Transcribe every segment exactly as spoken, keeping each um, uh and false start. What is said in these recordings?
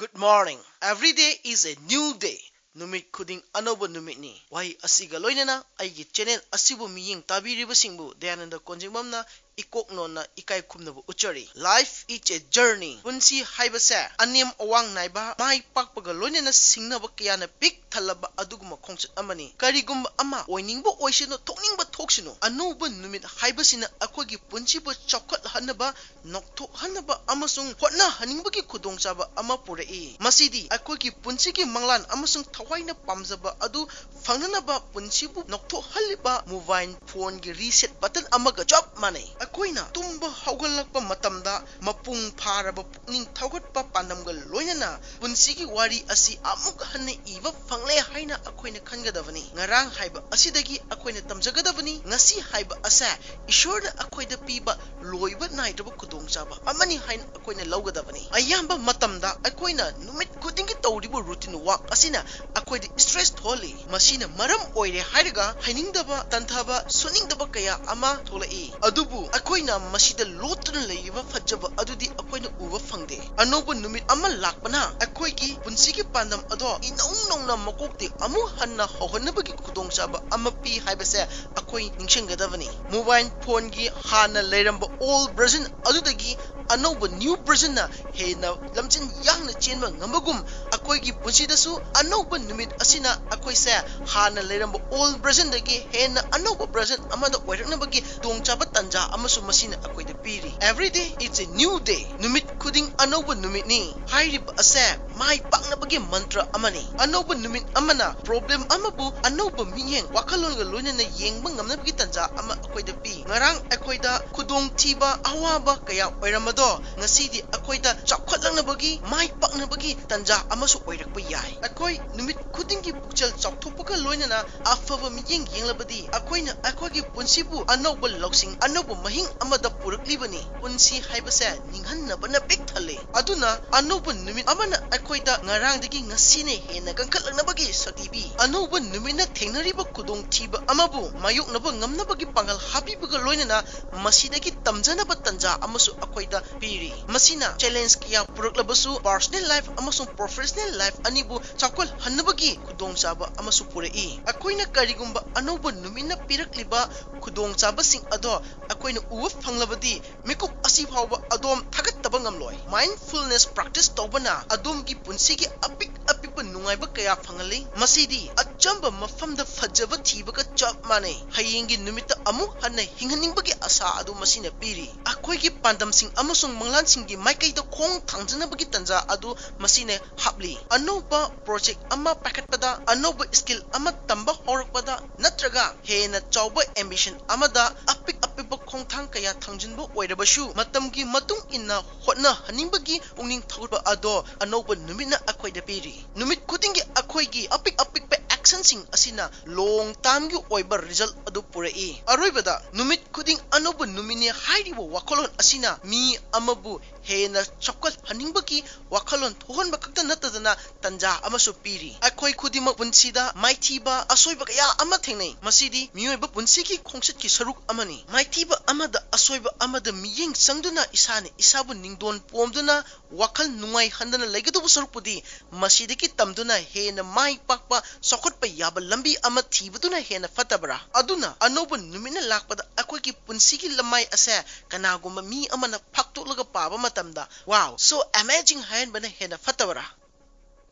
Good morning. Every day is a new day. ꯅꯨꯃꯤꯠ ꯈꯨꯗꯤꯡ ꯑꯅꯧꯕ ꯅꯨꯃꯤꯠꯅꯤ꯫ ꯋꯥꯍꯩ ꯑꯁꯤꯒ ꯂꯣꯏꯅꯅ ꯑꯩꯒꯤ ꯆꯦꯅꯦꯜ ꯑꯁꯤꯕꯨ ꯃꯤꯠꯌꯦꯡ ꯇꯥꯕꯤꯔꯤꯕꯁꯤꯡꯕꯨ ꯗꯌꯥꯅꯟꯗ ꯀꯣꯟꯖꯤꯡꯕꯝꯅ ꯏꯀꯣꯛ ꯅꯣꯟꯅ ꯏꯀꯥꯏ ꯈꯨꯝꯅꯕ ꯎꯠꯆꯔꯤ꯫ Life is a journey. ꯄꯨꯟꯁꯤ ꯍꯥꯏꯕꯁꯦ ꯑꯅꯦꯝ ꯑꯋꯥꯡ ꯅꯥꯏꯕ, ꯃꯥꯏ ꯄꯥꯛꯄꯒ ꯂꯣꯏꯅꯅ ꯁꯤꯡꯅꯕ ꯀꯌꯥꯅ ꯄꯤꯛ ꯊꯜꯂꯕ ꯑꯗꯨꯒꯨꯝꯕ ꯈꯣꯡꯆꯠ ꯑꯃꯅꯤ꯫ ꯀꯔꯤꯒꯨꯝꯕ ꯑꯃ ꯑꯣꯏꯅꯤꯡꯕ ꯑꯣꯏꯁꯅꯨ, ꯊꯣꯛꯅꯤꯡꯕ ꯊꯣꯛꯁꯅꯨ, ꯑꯅꯧꯕ ꯅꯨꯃꯤꯠ ꯍꯥꯏꯕꯁꯤꯅ ꯑꯩꯈꯣꯏꯒꯤ ꯄꯨꯟꯁꯤꯕꯨ ꯆꯥꯎꯈꯠꯍꯟꯅꯕ, ꯅꯧꯊꯣꯛꯍꯟꯅꯕ ꯑꯃꯁꯨꯡ ꯍꯣꯠꯅꯍꯟꯅꯤꯡꯕꯒꯤ ꯈꯨꯗꯣꯡꯆꯥꯕ ꯑꯃ ꯄꯨꯔꯛꯏ꯫ ꯃꯁꯤꯗꯤ ꯑꯩꯈꯣꯏꯒꯤ ꯄꯨꯟꯁꯤꯒꯤ ꯃꯪꯂꯥꯟ ꯑꯃꯁꯨꯡ ꯊꯋꯥꯏꯅ ꯄꯥꯝꯖꯕ ꯑꯗꯨ ꯐꯪꯅꯅꯕ ꯄꯨꯟꯁꯤꯕꯨ ꯅꯧꯊꯣꯛꯍꯜꯂꯤꯕ ꯃꯣꯕꯥꯏꯜ ꯐꯣꯟꯒꯤ ꯔꯤꯁꯦꯠ ꯕꯇꯟ ꯑꯃꯒ ꯆꯞ ꯃꯥꯟꯅꯩ꯫ ꯑꯩꯈꯣꯏꯅ ꯇꯨꯝꯕ ꯍꯧꯒꯠꯂꯛꯄ ꯃꯇꯝꯗ ꯃꯄꯨꯡ ꯐꯥꯔꯕ ꯄꯨꯛꯅꯤꯡ ꯊꯧꯒꯠꯄ ꯄꯥꯟꯗꯝꯒ ꯂꯣꯏꯅꯅ ꯄꯨꯟꯁꯤꯒꯤ ꯋꯥꯔꯤ ꯑꯁꯤ ꯑꯃꯨꯛ ꯍꯟꯅ ꯏꯕ ꯐꯪꯂꯦ ꯍꯥꯏꯅ ꯑꯩꯈꯣꯏꯅ ꯈꯟꯒꯗꯕꯅꯤ꯫ ꯉꯔꯥꯡ ꯍꯥꯏꯕ ꯑꯁꯤꯗꯒꯤ ꯑꯩꯈꯣꯏꯅ ꯇꯝꯖꯒꯗꯕꯅꯤ꯫ ꯉꯁꯤ ꯍꯥꯏꯕ ꯑꯁꯦ ꯏꯁꯣꯔꯅ ꯑꯩꯈꯣꯏꯗ ꯄꯤꯕ ꯂꯣꯏꯕ ꯅꯥꯏꯗ꯭ꯔꯕ ꯈꯨꯗꯣꯡꯆꯥꯕ ꯑꯃꯅꯤ ꯍꯥꯏꯅ ꯑꯩꯈꯣꯏꯅ ꯂꯧꯒꯗꯕꯅꯤ꯫ ꯑꯌꯥꯝꯕ ꯃꯇꯝꯗ ꯑꯩꯈꯣꯏꯅ ꯅꯨꯃꯤꯠ ꯈꯨꯗꯤꯡꯒꯤ ꯇꯧꯔꯤꯕ ꯔꯨꯇꯤꯟ ꯋꯥꯛ ꯑꯁꯤꯅ ꯑꯩꯈꯣꯏꯗ ꯁ꯭ꯇ꯭ꯔꯦꯁ ꯊꯣꯛꯍꯜꯂꯤ꯫ ꯃꯁꯤꯅ ꯃꯔꯝ ꯑꯣꯏꯔꯦ ꯍꯥꯏꯔꯒ ꯍꯩꯅꯤꯡꯗꯕ, ꯇꯟꯊꯕ, ꯁꯨꯅꯤꯡꯗꯕ ꯀꯌꯥ ꯑꯃ ꯊꯣꯛꯂꯛꯏ꯫ ꯑꯗꯨꯕꯨ ꯑꯩꯈꯣꯏꯅ ꯃꯁꯤꯗ ꯂꯣꯠꯇꯨꯅ ꯂꯩꯔꯤꯕ ꯐꯖꯕ ꯑꯗꯨꯗꯤ ꯑꯩꯈꯣꯏꯅ ꯎꯕ ꯐꯪꯗꯦ꯫ ꯑꯅꯧꯕ ꯅꯨꯃꯤꯠ ꯑꯃ ꯂꯥꯛꯄꯅ ꯑꯩꯈꯣꯏꯒꯤ ꯄꯨꯟꯁꯤꯒꯤ ꯄꯥꯟꯗꯝ ꯑꯗꯣ ꯏꯅꯧ ꯅꯧꯅ ꯃꯀꯣꯛꯇꯤ ꯑꯃꯨꯛ ꯍꯟꯅ ꯍꯧꯍꯟꯅꯕꯒꯤ ꯈꯨꯗꯣꯡꯆꯥꯕ ꯑꯃ ꯄꯤ ꯍꯥꯏꯕꯁꯦ ꯑꯩꯈꯣꯏ ꯅꯤꯡꯁꯤꯡꯒꯗꯕꯅꯤ꯫ ꯃꯣꯕꯥꯏꯜ ꯐꯣꯟꯒꯤ ꯍꯥꯟꯅ ꯂꯩꯔꯝꯕ ꯑꯣꯜ ꯚꯔꯖꯟ ꯑꯗꯨꯗꯒꯤ ꯑꯅꯧꯕ ꯅ꯭ꯌꯨ ꯚꯔꯖꯟꯅ ꯍꯦꯟꯅ ꯂꯝꯖꯤꯟ ꯌꯥꯡꯅ ꯆꯦꯟꯕ ꯉꯝꯕꯒꯨꯝ, ꯑꯩꯈꯣꯏꯒꯤ ꯄꯨꯟꯁꯤꯗꯁꯨ ꯑꯅꯧꯕ ꯅꯨꯃꯤꯠ ꯑꯁꯤꯅ ꯑꯩꯈꯣꯏꯁꯦ ꯍꯥꯟꯅ ꯂꯩꯔꯝꯕ ꯑꯣꯜ ꯚꯔꯖꯟꯗꯒꯤ ꯍꯦꯟꯅ ꯑꯅꯧꯕ ꯚꯔꯖꯟ ꯑꯃꯗ ꯑꯣꯏꯔꯛꯅꯕꯒꯤ ꯈꯨꯗꯣꯡꯆꯥꯕ ꯇꯥꯟꯖꯥ ꯑꯃꯁꯨ ꯃꯁꯤꯅ ꯑꯩꯈꯣꯏꯗ ꯄꯤꯔꯤ꯫ Every day is a new day. ꯅꯨꯃꯤꯠ ꯈꯨꯗꯤꯡ ꯑꯅꯧꯕ ꯅꯨꯃꯤꯠꯅꯤ ꯍꯥꯏꯔꯤꯕ ꯑꯁꯦ ꯃꯥꯏ ꯄꯥꯛꯅꯕꯒꯤ ꯃꯟꯇ꯭ꯔ ꯑꯃꯅꯤ꯫ ꯑꯅꯧꯕ ꯅꯨꯃꯤꯠ ꯑꯃꯅ ꯄ꯭ꯔꯣꯕ꯭ꯂꯦꯝ ꯑꯃꯕꯨ ꯑꯅꯧꯕ ꯃꯤꯠꯌꯦꯡ ꯋꯥꯈꯜꯂꯣꯟꯒ ꯂꯣꯏꯅꯅ ꯌꯦꯡꯕ ꯉꯝꯅꯕꯒꯤ ꯇꯥꯟꯖꯥ ꯑꯃ ꯑꯩꯈꯣꯏꯗ ꯄꯤ꯫ ꯉꯔꯥꯡ ꯑꯩꯈꯣꯏꯗ ꯈꯨꯗꯣꯡꯊꯤꯕ ꯑꯋꯥꯕ ꯀꯌꯥ ꯑꯣꯏꯔꯝꯕꯗꯣ ꯉꯁꯤꯗꯤ ꯑꯩꯈꯣꯏꯗ ꯆꯥꯎꯈꯠꯂꯛꯅꯕꯒꯤ, ꯃꯥꯏ ꯄꯥꯛꯅꯕꯒꯤ ꯇꯥꯟꯖꯥ ꯑꯃꯁꯨ ꯑꯣꯏꯔꯛꯄ ꯌꯥꯏ꯫ ꯑꯩꯈꯣꯏ ꯅꯨꯃꯤꯠ ꯈꯨꯗꯤꯡꯒꯤ ꯄꯨꯛꯆꯦꯜ ꯆꯥꯎꯊꯣꯛꯄꯒ ꯂꯣꯏꯅꯅ ꯑꯐꯕ ꯃꯤꯠꯌꯦꯡ ꯌꯦꯡꯂꯕꯗꯤ ꯑꯩꯈꯣꯏꯅ ꯑꯩꯈꯣꯏꯒꯤ ꯄꯨꯟꯁꯤꯕꯨ ꯑꯅꯧꯕ ꯂꯧꯁꯤꯡ, ꯑꯅꯧꯕ ꯃꯍꯤꯡ ꯑꯃꯗ ꯄꯨꯔꯛꯂꯤꯕꯅꯤ꯫ ꯄꯨꯟꯁꯤ ꯍꯥꯏꯕꯁꯦ ꯅꯤꯡꯍꯟꯅꯕꯅ ꯄꯤꯛ ꯊꯜꯂꯤ꯫ ꯑꯗꯨꯅ ꯑꯅꯧꯕ ꯅꯨꯃꯤꯠ ꯑꯃꯅ ꯑꯩꯈꯣꯏꯗ ꯉꯔꯥꯡꯗꯒꯤ ꯉꯁꯤꯅ ꯍꯦꯟꯅ ꯀꯟꯈꯠꯂꯛꯅꯕꯒꯤ ꯁꯛꯇꯤ ꯄꯤ꯫ ꯑꯅꯧꯕ ꯅꯨꯃꯤꯠꯅ ꯊꯦꯡꯅꯔꯤꯕ ꯈꯨꯗꯣꯡꯊꯤꯕ ꯑꯃꯕꯨ ꯃꯥꯌꯣꯛꯅꯕ ꯉꯝꯅꯕꯒꯤ ꯄꯥꯡꯒꯜ ꯍꯥꯞꯄꯤꯕꯒ ꯂꯣꯏꯅꯅ ꯃꯁꯤꯗꯒꯤ ꯇꯝꯖꯅꯕ ꯇꯥꯟꯖꯥ ꯑꯃꯁꯨ ꯑꯩꯈꯣꯏꯗ ꯄꯤꯔꯤ꯫ ꯃꯁꯤꯅ ꯆꯦꯂꯦꯟꯖ ꯀꯌꯥ ꯄꯨꯔꯛꯂꯕꯁꯨ personal life ꯑꯃꯁꯨꯡ professional life ꯑꯅꯤꯕꯨ ꯆꯥꯎꯈꯠꯍꯟꯅꯕꯒꯤ ꯈꯨꯗꯣꯡꯆꯥꯕ ꯑꯃꯁꯨ ꯄꯨꯔꯛꯏ꯫ ꯑꯩꯈꯣꯏꯅ ꯀꯔꯤꯒꯨꯝꯕ ꯑꯅꯧꯕ ꯅꯨꯃꯤꯠꯅ ꯄꯤꯔꯛꯂꯤꯕ ꯈꯨꯗꯣꯡꯆꯥꯕꯁꯤꯡ ꯑꯗꯣ ꯑꯩꯈꯣꯏꯅ ꯎꯕ ꯐꯪꯂꯕꯗꯤ ꯃꯤꯀꯨꯞ ꯑꯁꯤ ꯐꯥꯎꯕ ꯑꯗꯣꯝ ꯊꯥꯒꯠꯇꯕ ꯉꯝꯂꯣꯏ꯫ Mindfulness practice ꯇꯧꯕꯅ ꯑꯗꯣꯝꯒꯤ ꯄꯨꯟꯁꯤꯒꯤ ꯑꯄꯤꯛ ꯑꯄꯤꯛꯄ ꯅꯨꯡꯉꯥꯏꯕ ꯀꯌꯥ ꯐꯪꯍꯜꯂꯤ꯫ ꯃꯁꯤꯗꯤ ꯑꯆꯝꯕ ꯃꯐꯝꯗ ꯐꯖꯕ ꯊꯤꯕꯒ ꯆꯞ ꯃꯥꯟꯅꯩ꯫ ꯍꯌꯦꯡꯒꯤ ꯅꯨꯃꯤꯠꯇ ꯑꯃꯨꯛ ꯍꯟꯅ ꯍꯤꯡꯍꯟꯅꯤꯡꯕꯒꯤ ꯑꯁꯥ ꯑꯗꯨ ꯃꯁꯤꯅ ꯄꯤꯔꯤ꯫ ꯑꯩꯈꯣꯏꯒꯤ ꯄꯥꯟꯗꯝꯁꯤꯡ ꯑꯃꯁꯨꯡ ꯃꯪꯂꯥꯟꯁꯤꯡꯒꯤ ꯃꯥꯏꯀꯩꯗ ꯈꯣꯡ ꯊꯥꯡꯖꯅꯕꯒꯤ ꯇꯥꯟꯖꯥ ꯑꯗꯨ ꯃꯁꯤꯅ ꯍꯥꯞꯂꯤ꯫ ꯑꯅꯧꯕ ꯄ꯭ꯔꯣꯖꯦꯛ ꯑꯃ ꯄꯥꯏꯈꯠꯄꯗ, ꯑꯅꯧꯕ ꯁ꯭ꯀꯤꯜ ꯑꯃ ꯇꯝꯕ ꯍꯧꯔꯛꯄꯗ, ꯅꯠꯇ꯭ꯔꯒ ꯍꯦꯟꯅ ꯆꯥꯎꯕ ꯑꯦꯝꯕꯤꯁꯟ ꯑꯃꯗ ꯑꯄꯤꯛ ꯑꯄꯤꯛꯄ ꯈꯣꯡꯊꯥꯡ ꯀꯌꯥ ꯊꯥꯡꯖꯤꯟꯕ ꯑꯣꯏꯔꯕꯁꯨ, ꯃꯇꯝꯒꯤ ꯃꯇꯨꯡ ꯏꯟꯅ ꯍꯣꯠꯅꯍꯟꯅꯤꯡꯕꯒꯤ ꯄꯨꯛꯅꯤꯡ ꯊꯧꯒꯠꯄ ꯑꯗꯣ ꯑꯅꯧꯕ ꯅꯨꯃꯤꯠꯅ ꯑꯩꯈꯣꯏꯗ ꯄꯤꯔꯤ꯫ ꯅꯨꯃꯤꯠ ꯈꯨꯗꯤꯡꯒꯤ ꯑꯩꯈꯣꯏꯒꯤ ꯑꯄꯤꯛ ꯑꯄꯤꯛꯄ ꯑꯦꯛꯁꯟꯁꯤꯡ ꯑꯁꯤꯅ long termꯒꯤ ꯑꯣꯏꯕ ꯔꯤꯖꯜ ꯑꯗꯨ ꯄꯨꯔꯛꯏ꯫ ꯑꯔꯣꯏꯕꯗ, ꯅꯨꯃꯤꯠ ꯈꯨꯗꯤꯡ ꯑꯅꯧꯕ ꯅꯨꯃꯤꯠꯅꯤ ꯍꯥꯏꯔꯤꯕ ꯋꯥꯈꯜꯂꯣꯟ ꯑꯁꯤꯅ ꯃꯤ ꯑꯃꯕꯨ ꯍꯦꯟꯅ ꯆꯥꯎꯈꯠꯍꯟꯅꯤꯡꯕꯒꯤ ꯋꯥꯈꯜꯂꯣꯟ ꯊꯣꯛꯍꯟꯕ ꯈꯛꯇ ꯅꯠꯇꯗꯅ ꯇꯥꯟꯖꯥ ꯑꯃꯁꯨ ꯄꯤꯔꯤ꯫ ꯑꯩꯈꯣꯏ ꯈꯨꯗꯤꯡꯃꯛ ꯄꯨꯟꯁꯤꯗ ꯃꯥꯏꯊꯤꯕ, ꯑꯁꯣꯏꯕ ꯀꯌꯥ ꯑꯃ ꯊꯦꯡꯅꯩ꯫ ꯃꯁꯤꯗꯤ ꯃꯤꯑꯣꯏꯕ ꯄꯨꯟꯁꯤꯒꯤ ꯈꯣꯡꯆꯠꯀꯤ ꯁꯔꯨꯛ ꯑꯃꯅꯤ꯫ ꯃꯥꯏꯊꯤꯕ ꯑꯃꯗ, ꯑꯁꯣꯏꯕ ꯑꯃꯗ ꯃꯤꯠꯌꯦꯡ ꯆꯪꯗꯨꯅ ꯏꯁꯥꯅ ꯏꯁꯥꯕꯨ ꯅꯤꯡꯗꯣꯟ ꯄꯣꯝꯗꯨꯅ ꯋꯥꯈꯜ ꯅꯨꯡꯉꯥꯏꯍꯟꯗꯅ ꯂꯩꯒꯗꯧꯕ ꯁꯔꯨꯛꯄꯨꯗꯤ, ꯃꯁꯤꯗꯒꯤ ꯇꯝꯗꯨꯅ ꯍꯦꯟꯅ ꯃꯥꯏ ꯄꯥꯛꯄ, ꯆꯥꯎꯈꯠꯄ ꯌꯥꯕ ꯂꯝꯕꯤ ꯑꯃ ꯊꯤꯕꯗꯨꯅ ꯍꯦꯟꯅ ꯐꯠꯇꯕ꯭ꯔꯥ? ꯑꯗꯨꯅ ꯑꯅꯧꯕ ꯅꯨꯃꯤꯠꯅ ꯂꯥꯛꯄꯗ ꯑꯩꯈꯣꯏꯒꯤ ꯄꯨꯟꯁꯤꯒꯤ ꯂꯃꯥꯏ ꯑꯁꯦ ꯀꯅꯥꯒꯨꯝꯕ ꯃꯤ ꯑꯃꯅ ꯐꯥꯛꯇꯣꯛꯂꯒ ꯄꯥꯕ ꯃꯇꯝꯗ, "Wow, so amazing" ꯍꯥꯏꯍꯟꯕꯅ ꯍꯦꯟꯅ ꯐꯠꯇꯕ꯭ꯔꯥ?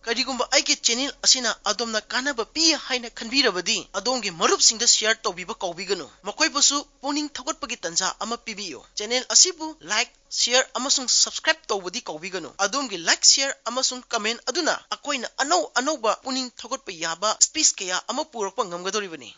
ꯀꯔꯤꯒꯨꯝꯕ ꯑꯩꯒꯤ ꯆꯦꯅꯦꯜ ꯑꯁꯤꯅ ꯑꯗꯣꯝꯅ ꯀꯥꯟꯅꯕ ꯄꯤ ꯍꯥꯏꯅ ꯈꯟꯕꯤꯔꯕꯗꯤ, ꯑꯗꯣꯝꯒꯤ ꯃꯔꯨꯞꯁꯤꯡꯗ ꯁꯤꯌꯔ ꯇꯧꯕꯤꯕ ꯀꯥꯎꯕꯤꯒꯅꯨ꯫ ꯃꯈꯣꯏꯕꯨꯁꯨ ꯄꯨꯛꯅꯤꯡ ꯊꯧꯒꯠꯄꯒꯤ ꯇꯥꯟꯖꯥ ꯑꯃ ꯄꯤꯕꯤꯌꯨ꯫ ꯆꯦꯅꯦꯜ ꯑꯁꯤꯕꯨ ꯂꯥꯏꯛ, ꯁꯤꯌꯔ ꯑꯃꯁꯨꯡ ꯁꯕꯁꯀ꯭ꯔꯥꯏꯕ ꯇꯧꯕꯗꯤ ꯀꯥꯎꯕꯤꯒꯅꯨ꯫ ꯑꯗꯣꯝꯒꯤ ꯂꯥꯏꯛ, ꯁꯤꯌꯔ ꯑꯃꯁꯨꯡ ꯀꯃꯦꯟ ꯑꯗꯨꯅ ꯑꯩꯈꯣꯏꯅ ꯑꯅꯧ ꯑꯅꯧꯕ ꯄꯨꯛꯅꯤꯡ ꯊꯧꯒꯠꯄ ꯌꯥꯕ ꯁ꯭ꯄꯤꯆ ꯀꯌꯥ ꯑꯃ ꯄꯨꯔꯛꯄ ꯉꯝꯒꯗꯧꯔꯤꯕꯅꯤ꯫